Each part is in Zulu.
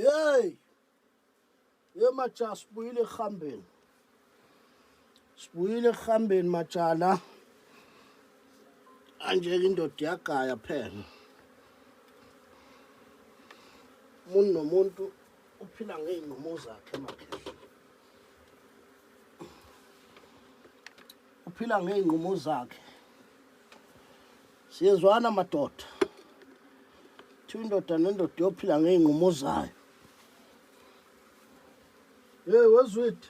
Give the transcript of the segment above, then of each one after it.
Hey! Ye maja sibuyile ekuhambeni. Sibuyile ekuhambeni majala. Anje-ke indoda iyagaya phela. Umuntu nomuntu uphila ngey'nqumo zakhe makhehla. Uphila ngey'nqumo zakhe. Siyezwana madoda. Thiwa indoda nendoda iyophila ngey'nqumo zayo. Hey wezwidi.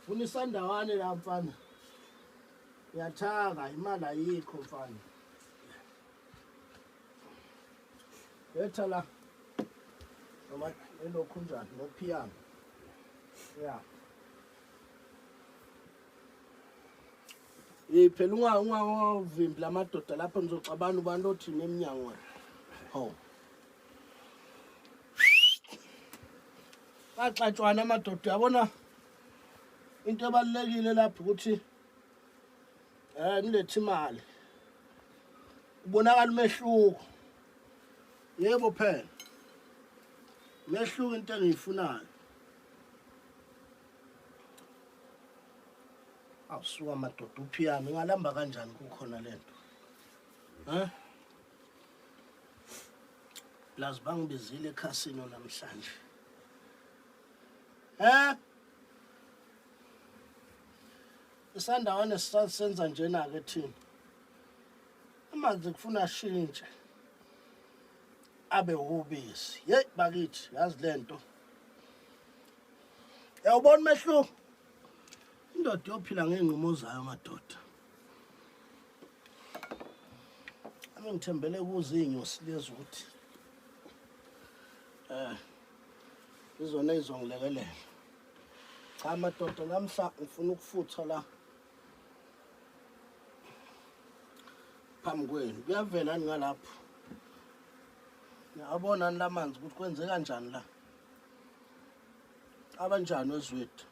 Funa isandawane la mfana. Uyathaka imali ayikho mfana. Letha la. Noma elokhu njani nophiyana. Yeah. Eh phela unga ungavimbi lamadoda lapho nizoxabana ubani othini emnyango wena. Hawu. Baxatshwana amadoda uyabona into ebalulekile lapho ukuthi eh nilethe imali. Ubonakala umehluko. Yebo phela. Mehluko into engiyifunayo. Awusuka madoda uphiyami ngalamba kanjani kukhona lento. Eh? Plus bangibizile ekhasino namhlanje. Eh? Isandawana sisenza njena ke thina. Amanzi kufuna ashintshe. Abe ubisi. Hey bakithi yazi lento. Yawubona umehluko? Indoda yophila ngey'nqumo zayo madoda. Ami ngithembele kuzo iy'nyosi lezi ukuthi eh izona ey'zongilekelela. Cha madoda namhla ngifuna ukufutha la phambi kwenu. Kuyavela ngalapho. Niyabona la manzi ukuthi kwenze kanjani la. Abanjani wezwethu?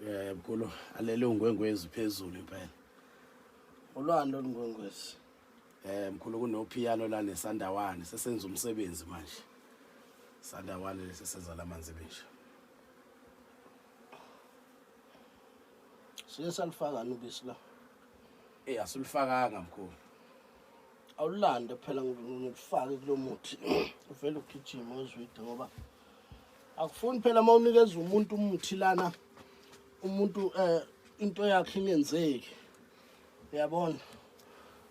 Eh mkhulu alele ungwengwezi phezulu impela. Ulwani lolu ngwengwezi? Eh mkhulu kunophiyano la nesandawane sesenza umsebenzi manje. Sandawane lesesenza lamanzi benje. Siye salifaka ubisi la. Eh asulifakanga mkhulu. Awulande phela ngikufake kulomuthi. Uvele ugijime wezwide ngoba akufuni phela uma unikeza umuntu umuthi lana umuntu eh into yakhe ingenzeki. Uyabona?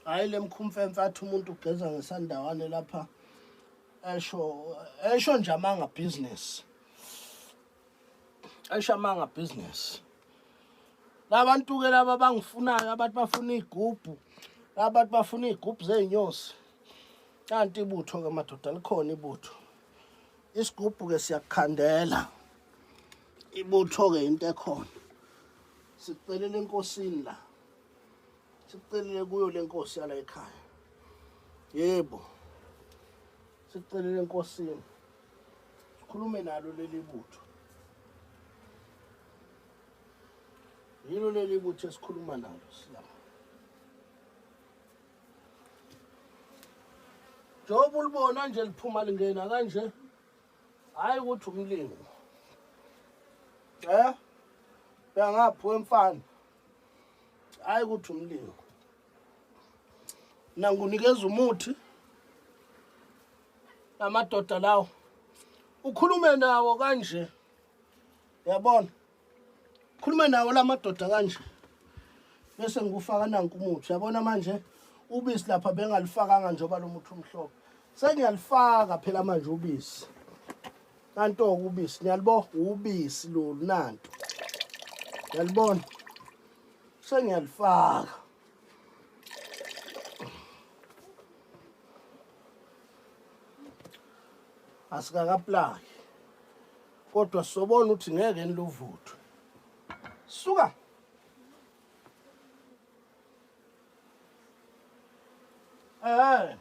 Hayi le mkhumfemfe athi umuntu ugeza ngesandawane lapha esho esho nje amanga business. Esho amanga business. Labantu ke laba bangifunayo abantu bafuna igubhu. Abantu bafuna igubhu zezinyosi. Kanti ibutho ke madoda likhona ibutho. Isigubhu ke siyakukhandela. Ibutho ke into ekhona. Sicelele enkosini la. Sicelele kuyo lenkosi yala ekhaya. Yebo. Sicelele enkosini. Sikhulume nalo leli butho. Yilo leli butho esikhuluma nalo silapha. Njengoba ulibona nje liphuma lingena kanje hayi ukuthi umlingo. Eh? Uyangaphi wemfana? Hayi ukuthi umlingo. Nangunikeza umuthi amadoda lawo ukhulume nawo kanje uyabona khulume nawo lamadoda kanje bese ngikufaka nanku umuthi uyabona manje ubisi lapha bengalifakanga njengoba lo muthi umhlophe sengiyalifaka phela manje ubisi nanto-ke ubisi niyalibo ubisi lolu nanto niyalibona sengiyalifaka asikakaplaki kodwa sobona ukuthi ngeke niluvuthwe suka eh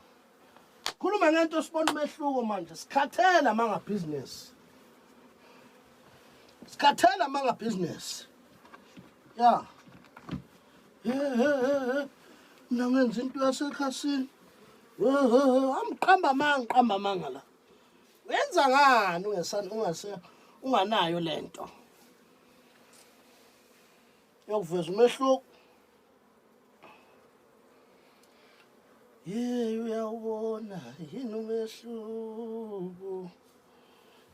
khuluma ngento sibona umehluko manje sikhathela manga business sikhathela manga business ya he he he mina ngenza into yasekhasini. Amqamba amanga, qamba amanga la. Wenza ngani ungesana ungase unganayo lento? Yokuveza umehluko. Ye uyawubona yini umehluko?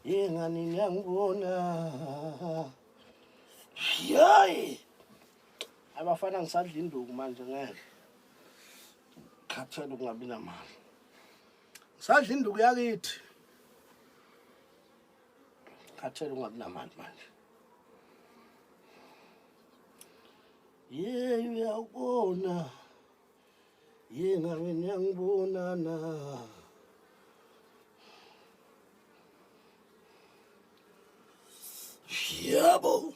Yengani ngiyangibona. Yayi. Abafana ngisadla induku manje ngeke. Khathele ukungabi namali. Ngisadla induku yakithi. Khathele ukungabi namali manje. Ye uyawubona. Ye ngabe niyangibona na. Yebo.